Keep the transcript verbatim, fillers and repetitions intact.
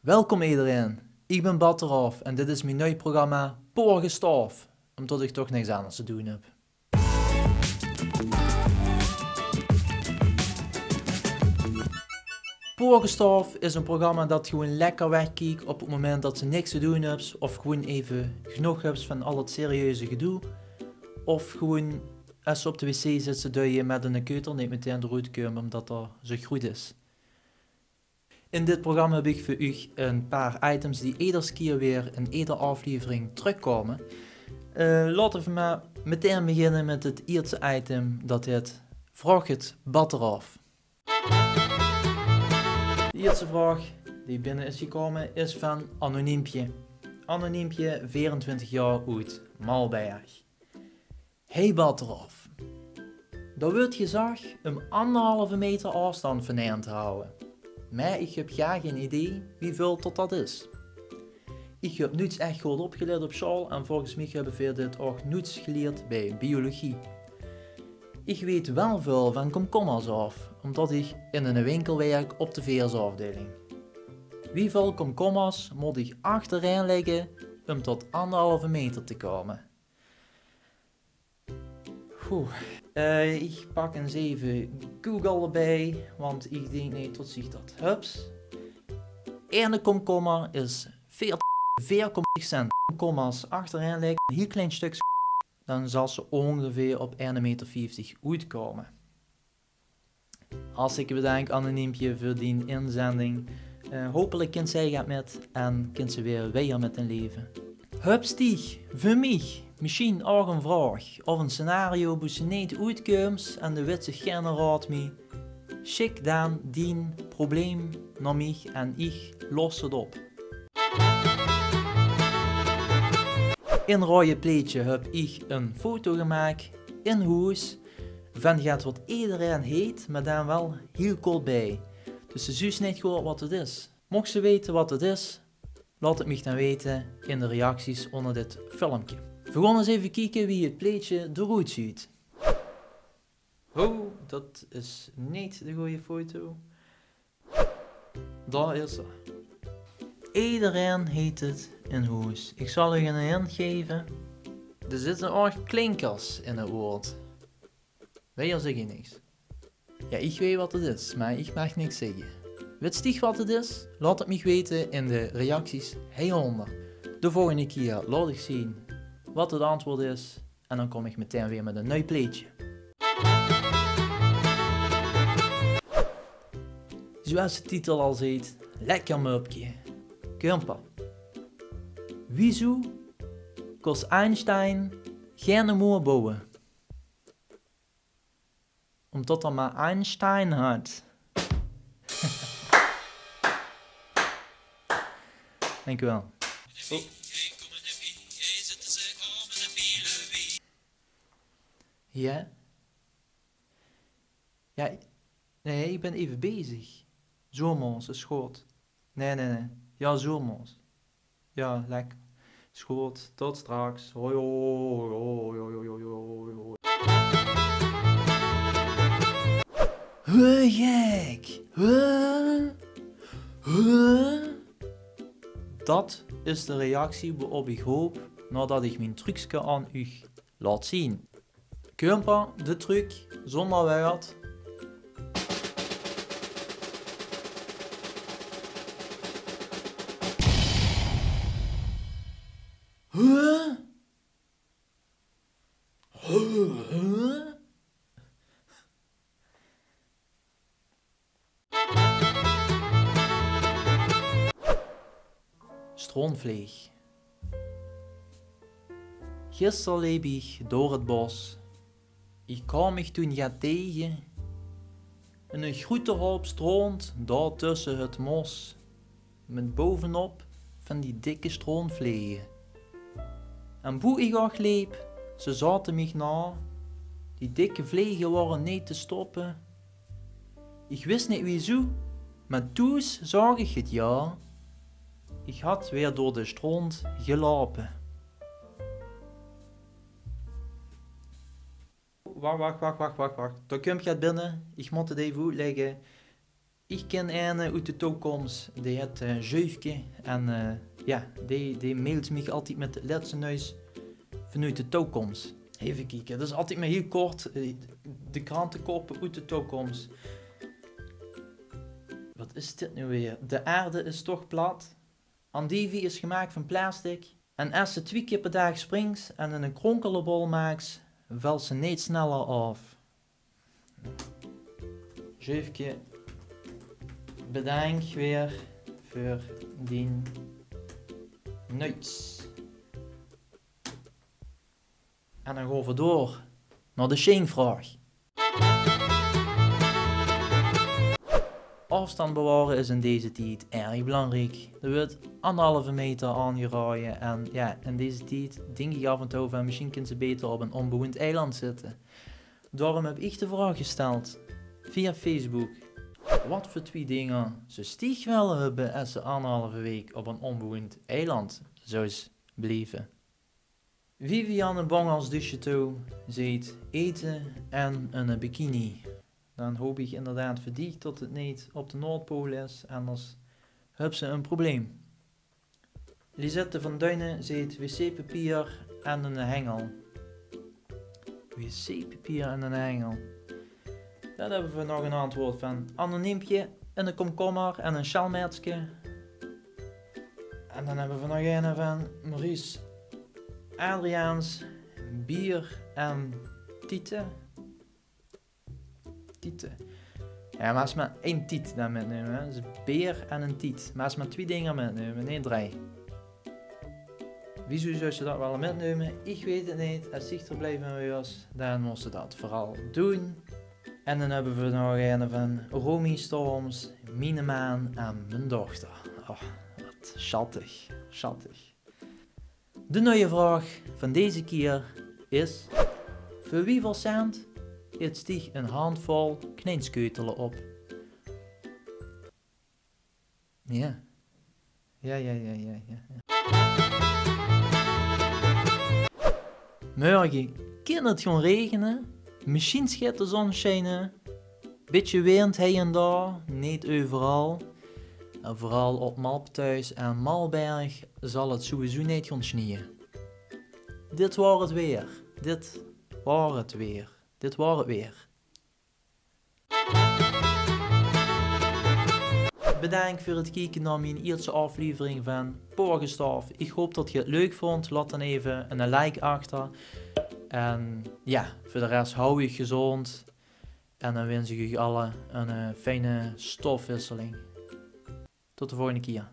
Welkom ederein, iech bin Batteraof en dit is mien nui programma Poor Gestaof, umtot iech toch niks aanders te doen höb. Poor Gestaof is e programma dat gewoen lekker wegkiek op 't moment dat ste niks te doen höbs of gewoen eve genóg höbs vaan al 't serieuze gedoe. Of gewoen es ste op de wc zits te duie mèt 'ne keuter neet metein d'roet kump umtot 'r zoe groet is. In dit programma höb iech veur uuch e paar items die eders kier weer in eder aoflevering trökkoume. Eh, laote v'r mer metein beginne mèt 't ierste item, dat heet Vraog 't Batteraof. De ierste vraog die binne is gekoume is vaan Anoniempje. Anoniempje, veerentwintig jaor oet, Malberg. Hey Batteraof. Dao weurt gezag um aanderhalve meter aofstand vaanein te hawwe. Meh iech höb gaar gei idee wieväöl tot dat is. Iech höb noets ech good opgelèt op sjaol en volges miech höbbe veer dit ouch noets gelierd bij biologie. Iech weet wel väöl vaan komkommers aof, umtot iech in 'ne winkel wèrk op de veesaofdeiling. Wieväöl komkommers moot iech achterein lègke um tot aanderhalve meter te koume? Oeh. Eh, iech pak ins eve Google d'rbij, want iech dink neet tot ste dat höbs. Eine komkommer is veerteg, veer komma tachtig cent. Komkommers achterein lègke, e hiel klein stökske, daan zals te oongeveer op eine meter vieftig oetkoume. Hartstikke bedaank, Anoniempje, veur dien inzending. Eh, hopelek kint ze get mèt en kint ze weer wijer mèt häör leve. Höbs diech, veur miech, mesjiens ouch 'n vraog of e scenario boe ste neet oetkumps en de wèts geine raod mie? Sjik daan dien probleem nao miech en iech los 't op. In Roeje Pleetsje höb iech 'n foto gemaak in hoes vaan get wat ederein heet, meh daan wel hiel kort bij. Dus ste zuus neet good wat 't is. Mochs te weite wat 't is, laot 't miech daan weite in de reacties oonder dit filmke. V'r goon ins eve kieke wie 't pleetsje d'roet zuut. Ho, dat is neet de goje foto. Dao is 'r. Ederein heet 't in hoes. Iech zal uuch 'ne hint geve. D'r zitte ouch klinkers in 't woord. Wijer zègk iech niks. Jao, iech weet wat 't is, meh iech maag niks zègke. Wèts diech wat 't is? Laot 't miech weite in de reacties hei-oonder. De volgende kier laot iech zien wat 't antwoord is. En daan kom iech metein weer mèt e nui pleetsje. Zoewie de titel al zeet, lekker mupke. Kumper. Wiezoe kós Einstein geine moer bouwe? Umtot 'r mer Einstein had. Daankjewel. Oh. Jao? Jao, nein, iech bin eve bezig. Zoermoos is good. Nein, nein, nein. Jao, zoermoos. Jao, lekker. Is good. Tot straks. Hoi, hoi, hoi. Huh, gek. Huh? Huh? Dat is de reactie boe-op iech hoop naotot iech mien trucske aon uuch laot zien. Kumper, de truc, zoonder wäörd. Huh? Huh? Huh? Stroontvleeg. Gister leep iech door 't bos. Iech kaom miech toen get tege. 'Ne groete houp stroont dao tösse 't mos. Mèt bovenop vaan die dikke stroontvlege. En boe iech ouch leep, ze zaote miech nao. Die dikke vlege waore neet te stoppe. Iech wis neet wiezoe, meh thoes zaog iech 't jao. Iech had weer door de stroont gelaope. Wach, wach, wach, wach, wach, wach. Dao kump get binne. Iech moot 't eve oetlègke. Ich kin eine oet de toekoms, dae het, eh, Zeufke. En, eh, jao, dae, dae mailt mich altied mit 't lètste nuits vanoet de toekoms. Effe kieke, det is altied mer hiel kort, eh, de krantekoppe oet de toekoms. Waat is dit noe weer? De aarde is toch plat. Andivie is gemaak van plastic. En es se twie kier per daag springs en eine kronkelebol maaks, vels se neet sneller aaf. Zeufke, bedank weer veur dien nuits. En dan gaon v'r door nao de sjingvraog. Aafstand beware is in deze tied erg belangriek. D'r wuuert anderhalve meter aangeraoje en jao, in deze tied dink ich aaf en toe van, mesjien kins se beter op ein ónbewoend eiland zitte. Daorum höb ich de vraog gesteld via Facebook: waat veur twie dinger zous diech wille höbbe es se anderhalve waek op ein ónbewoend eiland zous blieve? Vivianne Bongers Ducheteau zeet: ete en eine bikini. Dan hoop ich inderdaad veur diech tot 't neet op de Noordpool is, anders höbs se ein probleem. Lisette van Duinen zeet: wc-papier en eine hengel. Wc-papier en eine hengel. Dan höbbe v'r nog ein antwoord van Anoniempje: eine komkommer en ein sjalmetske. En dan höbbe v'r nog eine van Maurice Adriaans: bier en tiete. Tiete. Jao, mer es se mer ein tiet dan mitnumme, hè. Dus beer en ein tiet. Mer es se mer twie dinger mitnumme, nae, drei. Wiezoe zous se det wille mitnumme? Ich weit 't neet. Es dich d'r blie van waers, dan mós se det veural doon. En dan höbbe v'r nog eine van Romy Storms: miene maan en mien dochter. Oh, waat sjattig, sjattig. De nuie vraog van deze kier is: veur wieväöl cent its diech ein handvol kneinskeutele op? Jao. Jao, jao, jao, jao, jao. Morge kin 't gaon regene, mesjien geit de zon sjijne. Bietje wind hie en dao, neet euveral. En veural op Malptuis en Malberg zal 't sowieso neet gaon snieje. Dit waor 't weer. Dit waor 't weer. Dit waor 't weer. Bedank veur 't kieke nao mien ierste aoflevering van Poorgestaaf. Ich hoop tot geer 't leuk vóndt. Laot dan effe ein like achter. En jao, veur de res, hou uch gezónd. En dan wins ich uch alle ein, eh, fijne stofwisseling. Tot de volgende kier.